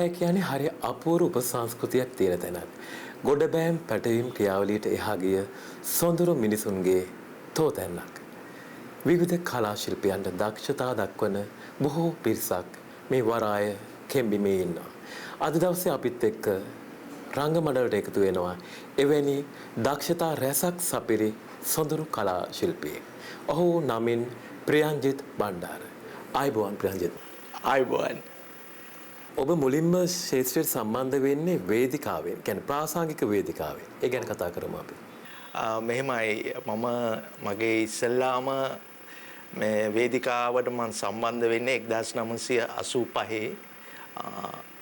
වරාය කියන්නේ හරි අපූර්ව උපසංස්කෘතියක් තියෙන තැනක්. ගොඩබෑම් පැටවීම් ක්‍රියාවලියට එහා ගිය සොඳුරු මිනිසුන්ගේ තෝතැන්නක්. විවිධ කලා ශිල්පියන්ට දක්ෂතා දක්වන බොහෝ පිරිසක් මේ වරාය කෙම්බිමේ ඉන්නවා. අද දවසේ අපිත් එක්ක රංග මඩලට එකතු වෙනවා එවැනි දක්ෂතා රැසක් සපිරි සොඳුරු කලා ශිල්පියෙක්. ඔහු නමින් ප්‍රියංජිත් බණ්ඩාර. ආයුබෝවන් ප්‍රියංජිත්. ආයුබෝවන්. ඔබ මුලින්ම ක්ෂේත්‍රයට සම්බන්ධ වෙන්නේ වේදිකාවෙන්, කියන්නේ ප්‍රාසංගික වේදිකාවෙන්. ඒ ගැන කතා කරමු අපි. මෙහෙමයි, මම මගේ ඉස්සෙල්ලාම මේ වේදිකාවට මම සම්බන්ධ වෙන්නේ 1985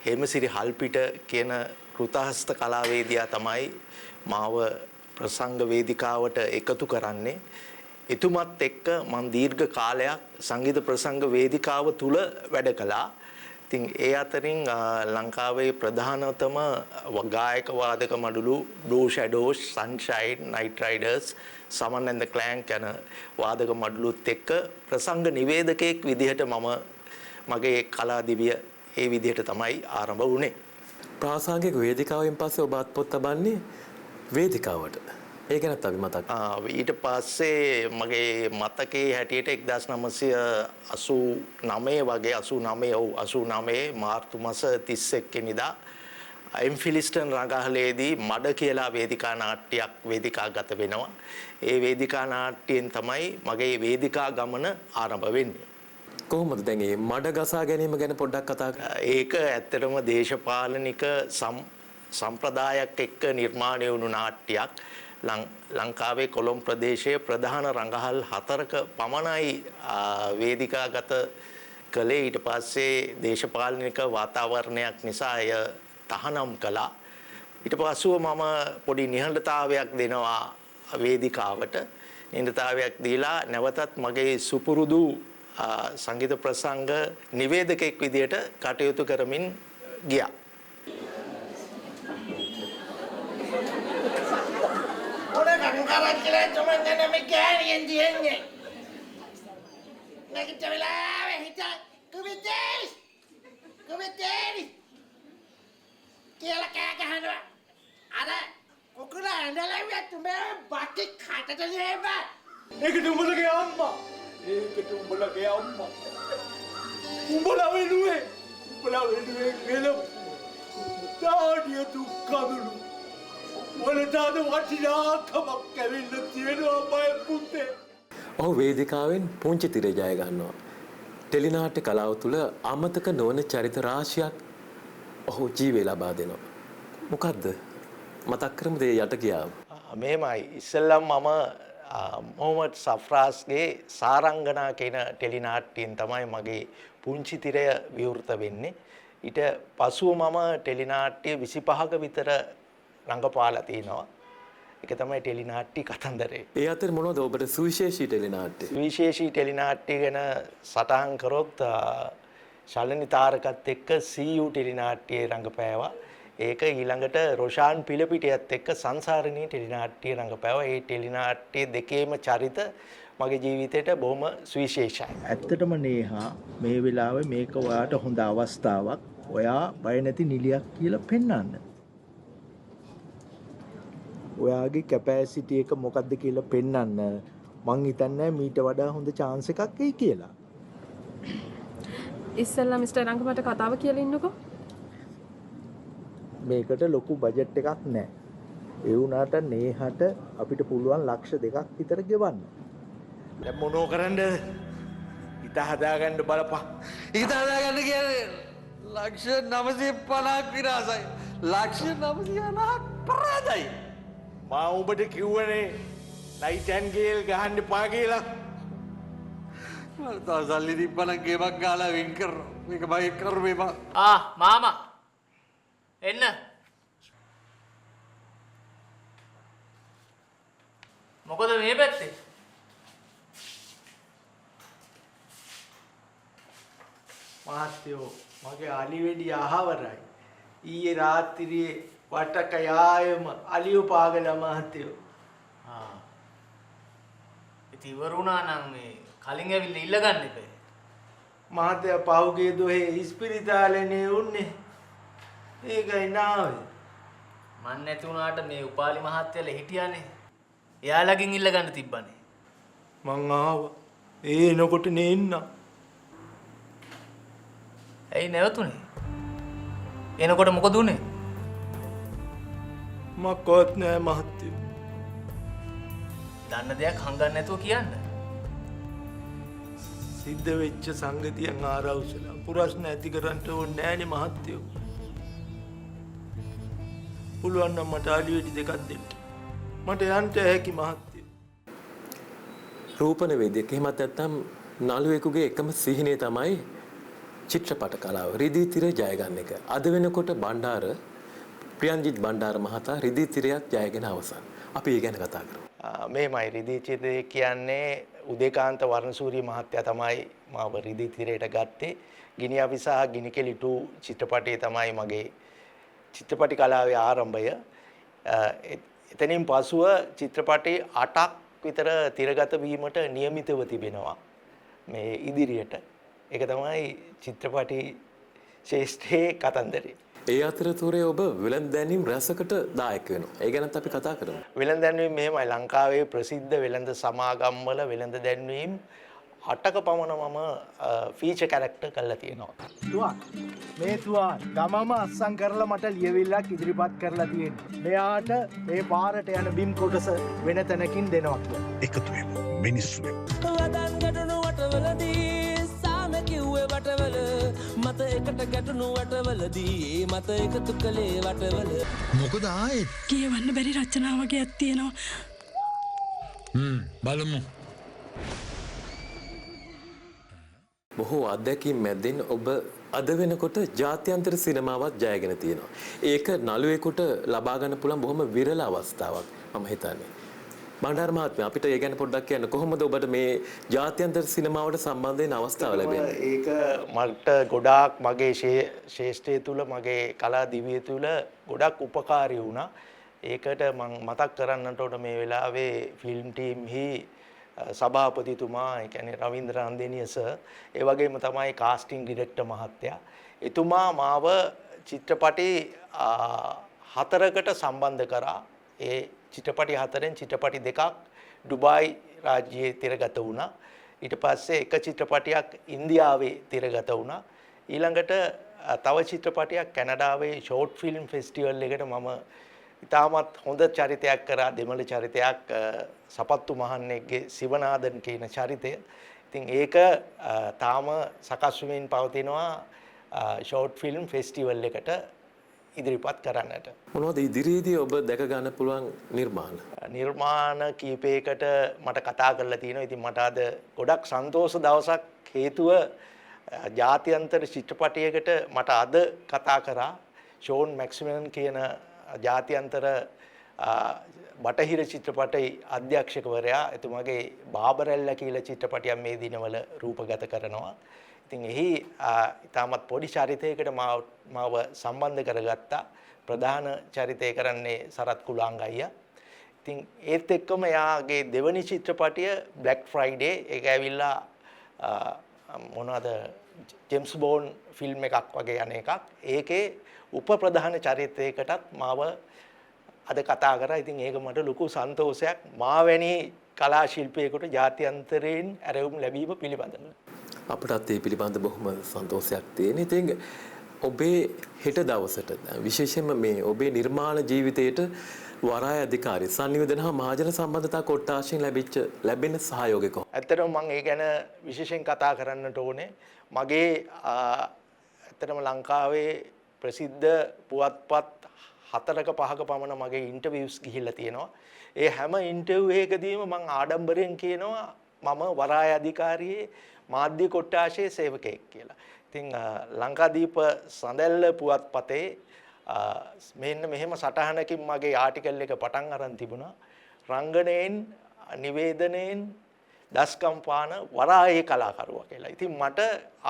හේමසිරි හල්පිට කියන කෘතහස්ත කලාවේදියා තමයි මාව ප්‍රසංග වේදිකාවට එකතු කරන්නේ. එතුමත් එක්ක මම දීර්ඝ කාලයක් සංගීත ප්‍රසංග වේදිකාව තුල වැඩ කළා. ඉතින් ඒ අතරින් ලංකාවේ ප්‍රධානතම ගායක වාදක මඩලු Blue Shadows, Sunshine, Night Riders, Saman and the Clank යන වාදක මඩලුත් එක්ක ප්‍රසංග නිවේදකයෙක් විදිහට මම මගේ කලා දිවිය ඒ විදිහට තමයි ආරම්භ වුණේ. ප්‍රාසංගික වේදිකාවෙන් පස්සේ ඔබ අත්පොත් තබන්නේ වේදිකාවට. ඒ ගැනත් අපි මතක්. ඊට පස්සේ මගේ මතකයේ හැටියට 1989 වගේ 89 ඔව් 89 මාර්තු මාස 31 වෙනිදා එම්ෆිලිස්ටන් රඟහලේදී මඩ කියලා වේදිකා නාට්‍යයක් වේදිකාගත වෙනවා. ඒ වේදිකා නාට්‍යයෙන් තමයි මගේ වේදිකා ගමන ආරම්භ වෙන්නේ. කොහොමද දැන් මේ මඩ ගසා ගැනීම ගැන පොඩ්ඩක් කතා කරමු. ඒක ඇත්තටම දේශපාලනික සම්ප්‍රදායක් එක්ක නිර්මාණය වුණු නාට්‍යයක්. ලංකාවේ කොළඹ ප්‍රදේශයේ ප්‍රධාන රඟහල් 4ක පමණයි වේදිකාගත කළේ. ඊට පස්සේ දේශපාලනික වාතාවරණයක් නිසා එය තහනම් කළා. ඊට පස්සුව මම පොඩි නිහඬතාවයක් දෙනවා වේදිකාවට. නිහඬතාවයක් දීලා නැවතත් මගේ සුපුරුදු සංගීත ප්‍රසංග නිවේදකෙක් විදියට කටයුතු කරමින් ගියා. ඒකට උඹලගේ අම්මා, ඒකට උඹලගේ අම්මා, උඹලා වෙනුවෙන්, උඹලා වෙනුවෙන් ගෙලපු දාඩිය දුක් කඳුළු වලට අද වටිනාකමක් ඇවිල්ලා තියෙනවා බය පුතේ. ඔහු වේදිකාවෙන් පුංචි තිරේ ජය ගන්නවා. ටෙලිනාට්‍ය කලාව තුළ අමතක නොවන චරිත රාශියක් ඔහු ජීවේ ලබා දෙනවා. මොකද්ද? මතක් කරමුද ඒ යට ගියාම? මෙහෙමයි, ඉස්සෙල්ලම මම මොහමඩ් සෆ්රාස්ගේ සාරංගනා කියන ටෙලිනාට්‍යයෙන් තමයි මගේ පුංචි තිරය විවෘත වෙන්නේ. ඊට පසුව මම ටෙලිනාට්‍ය 25ක විතර රංගපාලා තිනවා. ඒක තමයි ටෙලිනාට්‍ය කතන්දරේ. ඒ අතර මොනවද ඔබට සුවිශේෂී ටෙලිනාට්‍ය? සුවිශේෂී ටෙලිනාට්‍ය ගැන සටහන් කරොත් ශාලිනී තාරකත් එක්ක CU ටෙලිනාට්‍යයේ රංගපෑවා. ඒක ඊළඟට රොෂාන් පිලපිටියත් එක්ක සංසාරිණී ටෙලිනාට්‍යයේ රංගපෑවා. ඒ ටෙලිනාට්‍ය දෙකේම චරිත මගේ ජීවිතේට බොහොම සුවිශේෂයි. ඇත්තටම නේහා මේ වෙලාවේ මේක ඔයාට හොඳ අවස්ථාවක්. ඔයා බය නැති නිලියක් කියලා පෙන්වන්න. ඔයාගේ කැපැසිටි එක මොකද්ද කියලා පෙන්වන්න. මං හිතන්නේ මීට වඩා හොඳ චාන්ස් එකක් එයි කියලා. ඉස්සෙල්ලා මිස්ටර් රංග මට කතාව කියලා ඉන්නකෝ. මේකට ලොකු බජට් එකක් නෑ. ඒ වුණාට නේහට අපිට පුළුවන් ලක්ෂ 2ක් විතර ගෙවන්න. දැන් මොනෝ කරන්නද? හිත හදාගන්න බලපන්. හිත හදාගන්න කියන්නේ ලක්ෂ 950ක් විනාසයි. ලක්ෂ 950ක් පරාදයි. මා උඹට කිව්වනේ නයිට් ඇන්ඩ් ගේල් ගහන්න එපා කියලා. මට තව සල්ලි තිබ්බනම් ගේමක් ගහලා වින් කරනවා. මේක මගේ කර්මේ බා. ආ මාමා එන්න. මොකද මේ පැත්තේ? මහත්තයෝ මගේ අලි වෙඩි අහවරයි. ඊයේ රාත්‍රියේ වටක යායම අලියෝ පාගලා මහත්තයෝ. ආ. ඉතින් ඉවර වුණා නම් මේ කලින් ඇවිල්ලා ඉල්ල ගන්න එපා. මහත්තයා පහුගිය දොහේ ඉස්පිරිතාලේනේ උන්නේ. ඒකයි නාවේ. මන් නැති වුණාට මේ උපාලි මහත්තයලා හිටියානේ. එයාලගෙන් ඉල්ල ගන්න තිබ්බනේ. මං ආවා. ඒ එනකොට නේ එන්න. ඇයි නැවතුනේ? එනකොට මොකද උනේ? මක්වත් නෑ මහත්තයෝ. දන්න දෙයක් හංගන්න නැතුව කියන්න. සිද්ධ වෙච්ච සංගතියන් ආරවුසලා පුරස්න ඇති කරන්න ඕනේ නෑනේ මහත්තයෝ. පුළුවන් නම් මට අලි වෙඩි දෙකක් දෙන්න. මට යන්න හැකි මහත්තයෝ. රූපණ වේදික එහෙමත් නැත්නම් නළුවෙකුගේ එකම සිහිනය තමයි චිත්‍රපට කලාව රිදී තිර ජය ගන්න එක. අද වෙනකොට බණ්ඩාර ප්‍රියන්ජිත් බණ්ඩාර මහතා රිදී තිරයක් ජයගෙන අවසන්. අපි ඒ ගැන කතා කරමු. මෙහෙමයි, රිදී තිරය කියන්නේ උදේකාන්ත වර්ණසූරිය මහත්තයා තමයි මාව රිදී තිරයට ගත්තේ. ගිනි අවි සහ ගිනි කෙලි 2 චිත්‍රපටයේ තමයි මගේ චිත්‍රපටි කලාවේ ආරම්භය. එතනින් පසුව චිත්‍රපටි 8ක් විතර තිරගත වීමට නියමිතව තිබෙනවා මේ ඉදිරියට. ඒක තමයි චිත්‍රපටි ශේෂ්ඨයේ කතන්දරේ. ඒ අතරතුරේ ඔබ වෙළඳ දැන්වීම් රැසකට දායක වෙනවා. ඒ ගැනත් අපි කතා කරමු. වෙළඳ දැන්වීම් මෙහෙමයි, ලංකාවේ ප්‍රසිද්ධ වෙළඳ සමාගම් වල වෙළඳ දැන්වීම් 8ක පමණ මම ෆීචර් කැරක්ටර් කරලා තියෙනවා. තුවා මේ තුවා ගමම අත්සන් කරලා මට ලියවිල්ලක් ඉදිරිපත් කරලා තියෙනවා. මෙයාට මේ පාරට යන බිම් කොටස වෙන තැනකින් දෙනවා කියලා. එකතු වෙමු මිනිස්සු වෙමු. වදන් ගැටුණු වටවලදී සාම කිව්වේ වටවල, මත එකට ගැටුණු වටවලදී ඒ මත එකතු කළේ වටවල. මොකද ආයෙත් කියවන්න බැරි රචනා වගේක් තියෙනවා. බලමු. බොහෝ අත්දැකීම් මැද්දෙන් ඔබ අද වෙනකොට ජාත්‍යන්තර සිනමාවත් ජයගෙන තියෙනවා. ඒක නළුවෙකුට ලබා ගන්න පුළුවන් බොහොම විරල අවස්ථාවක් මම හිතන්නේ. බණ්ඩාර මහත්මයා, අපිට ඒ ගැන පොඩ්ඩක් කියන්න, කොහොමද ඔබට මේ ජාත්‍යන්තර සිනමාවට සම්බන්ධ වෙන අවස්ථාව ලැබෙන්නේ? ඒක මට ගොඩාක් මගේ ශේෂ්ඨය තුල, මගේ කලා දිවිය තුල ගොඩක් උපකාරී වුණා. ඒකට මං මතක් කරන්නට ඕන මේ වෙලාවේ ෆිල්ම් ටීම් හි සභාපතිතුමා, ඒ කියන්නේ රවීන්ද්‍ර රන්දේනිය සර්, ඒ වගේම තමයි කාස්ටිං ඩිරෙක්ටර් මහත්තයා. එතුමා මාව චිත්‍රපටි 4කට සම්බන්ධ කරා. ඒ චිත්‍රපටි 4න් චිත්‍රපටි 2ක් ඩුබායි රාජ්‍යයේ තිරගත වුණා. ඊට පස්සේ එක චිත්‍රපටයක් ඉන්දියාවේ තිරගත වුණා. ඊළඟට තව චිත්‍රපටයක් කැනඩාවේ ෂෝට් ෆිල්ම් ෆෙස්ටිවල් එකට මම ඉතාමත් හොඳ චරිතයක් කරා, දෙමළ චරිතයක්, සපත්තු මහන්නේගේ සිවනාදන් කියන චරිතය. ඉතින් ඒක තාම සකස් වෙමින් පවතිනවා ෂෝට් ෆිල්ම් ෆෙස්ටිවල් එකට ඉදිරිපත් කරන්නට. මොනවද ඉදිරියේදී ඔබ දැක ගන්න පුළුවන් නිර්මාණ? නිර්මාණ කීපයකට මට කතා කරලා තියෙනවා. ඉතින් මට අද ගොඩක් සන්තෝෂ දවසක්, හේතුව ජාත්‍යන්තර චිත්‍රපටයකට මට අද කතා කරා. ෂෝන් මැක්සිමන් කියන ජාත්‍යන්තර බටහිර චිත්‍රපටි අධ්‍යක්ෂකවරයා, එතුමාගේ බාබරැල්ල කියලා චිත්‍රපටයක් මේ දිනවල රූපගත කරනවා. ඉතින් එහි ඉතාමත් පොඩි චරිතයකට මාව සම්බන්ධ කරගත්තා. ප්‍රධාන චරිතය කරන්නේ සරත් කුලාංග අයියා. ඉතින් ඒත් එක්කම එයාගේ දෙවනි චිත්‍රපටිය බ්ලැක් ෆ්‍රයිඩේ, ඒක ඇවිල්ලා මොනවද ජේම්ස් බෝන්ඩ් ෆිල්ම් එකක් වගේ යන එකක්. ඒකේ උප ප්‍රධාන චරිතයකටත් මාව අද කතා කරා. ඉතින් ඒක මට ලොකු සන්තෝෂයක්, මා වැනි කලා ශිල්පියෙකුට ජාත්‍යන්තරයෙන් ඇරයුම් ලැබීම පිළිබඳව. අපටත් ඒ පිළිබඳ බොහොම සන්තෝෂයක් තියෙන. ඉතින් ඔබේ හෙට දවසට විශේෂයෙන්ම මේ ඔබේ නිර්මාණ ජීවිතයට වරාය අධිකාරී සංනිවේදන හා මහජන සම්බන්ධතා කොට්ටාශයෙන් ලැබෙන සහයෝගය කොහොමද? ඇත්තටම මම ඒ ගැන විශේෂයෙන් කතා කරන්නට ඕනේ. මගේ ඇත්තටම ලංකාවේ ප්‍රසිද්ධ පුවත්පත් 4ක 5ක පමණ මගේ ඉන්ටර්විව්ස් ගිහිල්ලා තියෙනවා. ඒ හැම ඉන්ටර්විව් එකකදීම මං ආඩම්බරයෙන් කියනවා මම වරාය අධිකාරියේ මාධ්‍ය කොට්ටාශයේ සේවකයෙක් කියලා. ඉතින් ලංකාදීප සඳැල්ල පුවත්පතේ මෙන්න මෙහෙම සටහනකින් මගේ ආටිකල් එක පටන් අරන් තිබුණා. රංගනයෙන් නිවේදනයෙන් දස්කම් පාන වරායේ කලාකරුවා කියලා. ඉතින් මට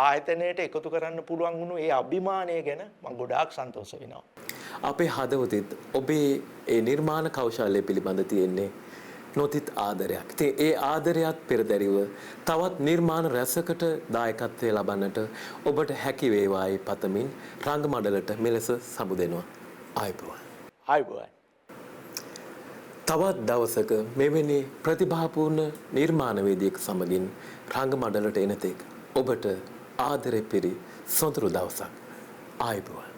ආයතනයට එකතු කරන්න පුළුවන් වුණු ඒ අභිමානය ගැන මම ගොඩාක් සන්තෝෂ වෙනවා. අපේ හදවතෙත් ඔබේ ඒ නිර්මාණ කෞශල්‍ය පිළිබඳ තියෙන්නේ නොතිත් ආදරයක්. ඉතින් ඒ ආදරයත් පෙරදැරිව තවත් නිර්මාණ රැසකට දායකත්වය ලබන්නට ඔබට හැකි වේවායි පතමින් රංග මඩලට මෙලෙස සමු දෙනවා. ආයුබෝවන්. ආයුබෝවන්. තවත් දවසක මෙවැනි ප්‍රතිභාපූර්ණ නිර්මාණවේදියෙකු සමගින් රංග මඩලට එන තෙක් ඔබට ආදරේ පිරි සොඳුරු දවසක්. ආයුබෝවන්.